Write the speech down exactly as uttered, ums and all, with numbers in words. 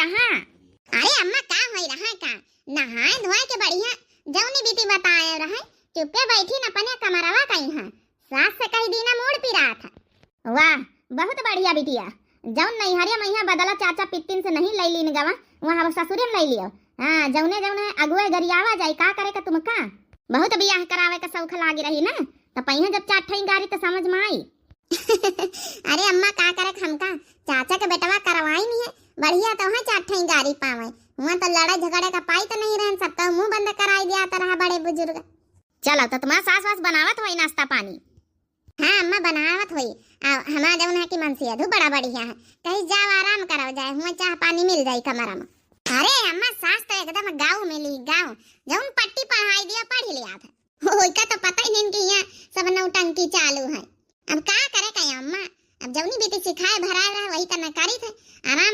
हाँ। अरे अम्मा, का होई रहा का? नहाए धोए के बढ़िया जौनी बीती बताए रहे, चुप्पे बैठी न अपने कमरवा कइहाँ। सास से कहि दीना मूड़ पिरात है। वाह, बहुत बढ़िया बिटिया। जौन नैहरे मइहाँ बदला चाचा पित्तिन से नहीं लइ लीन गवा, वहाँ अब ससुरे में लइ लियो। हाँ, जौने जौने अगुए गरियावा जाई, का करे का तुमका? बहुत बियाह करावे का शौक लागी रही ना, त पइहाँ जब चार ठई गारी त समझ में आई। अरे अम्मा, का करे हमका, चाचा के बेटवा करवाई नहीं है, बढ़िया तो है चार ठई गारी पावे। हुआ तो लड़ाई झगड़े का पाई तो नहीं रहन, सब तो मुंह बंद कराई दिया तो रहा बड़े बुजुर्ग। चलो, तो तुम्हारा सास वास बनावत होई नाश्ता पानी? हाँ अम्मा, बनावत होई। आ, हमार जौन है कि मनसेधू बड़ा बढ़िया है, कही जाओ आराम करो जाए, हुआ चाह पानी मिल जाई कमरा में। अरे अम्मा, सास तो एकदम गाँव मिली, गाँव। जौन पट्टी पढ़ाई दिया, पढ़ लिया था। ओइका तो पता ही नहीं कि यहाँ सब नौटंकी चालू है। अब का करे का अम्मा, अब जौनी बेटी सिखाए भराए रहे वही करना करी थे। आराम